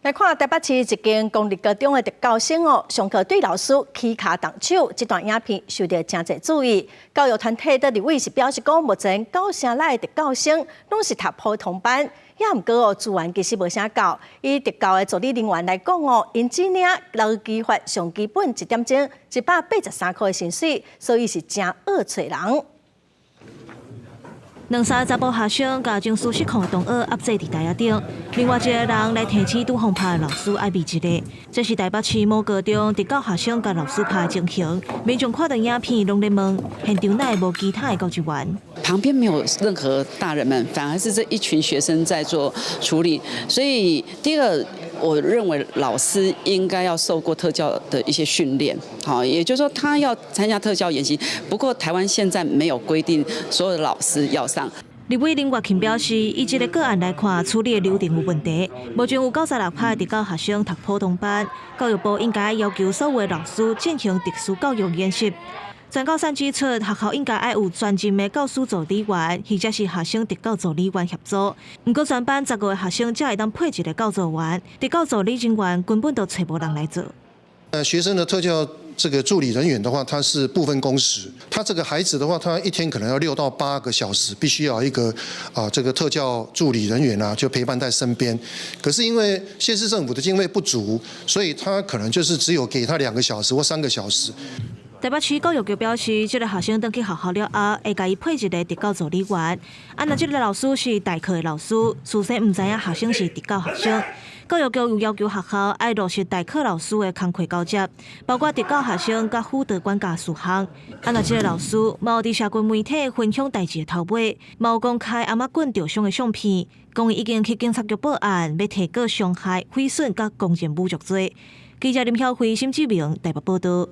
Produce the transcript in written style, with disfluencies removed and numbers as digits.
來看台北市一間公立高中的特教生哦，上課對老師起跤動手，這段影片受到誠濟注意。教育團體的立委是表示講，目前九成的特教生攏是讀普通班，也毋過哦，資源其實無啥夠。以特教的助理人員來講哦，𪜶只領勞基法上基本一點鐘183塊的薪水，所以是誠惡揣人。兩三個查埔學生共情緒失控的同學壓制佇台仔頂，另外一個人來提醒拄予拍的老師愛避一下。這是台北市某高中特教學生共老師拍的情形，民眾看到影片攏咧問：現場哪會無其他的教職員？旁邊沒有任何大人們，反而是這一群學生在做處理。所以第二個，我認為老師應該要受過特教的一些訓練，好，也就是說他要參加特教研習。不過台灣現在沒有規定所有的老師要上。立委林月琴表示，以這個個案來看，處理的流程有問題。目前有96%的特教學生讀普通班，教育部應該要求所有的老師進行特殊教育研習。全教散指出，學校應該愛有專任的教師助理員，或者是學生特教助理員協助。毋過全班10個學生才會當配一個教助員，特教助理人員根本就揣無人來做。學生的特教這個助理人員的話，他是部分工時，他這個孩子的話，他一天可能要6到8個小時，必須要一個啊這個特教助理人員啊，就陪伴在身邊。可是因為縣市政府的經費不足，所以他可能就是只有給他2個小時或3個小時。台北市教育局表示，這個學生轉去學校了後，會共伊配一個特教助理員。啊，若這個老師是代課的老師，事先毋知影學生是特教學生。教育局有要求學校愛落實代課老師的工課交接，包括特教學生佮輔導管教事項。啊，若這個老師嘛有佇社群媒體分享代誌的頭尾，嘛有公開頷仔棍著傷的相片，講伊已經去警察局報案，欲提告傷害、毀損佮公然侮辱罪。記者林曉慧、沈志明台北報道。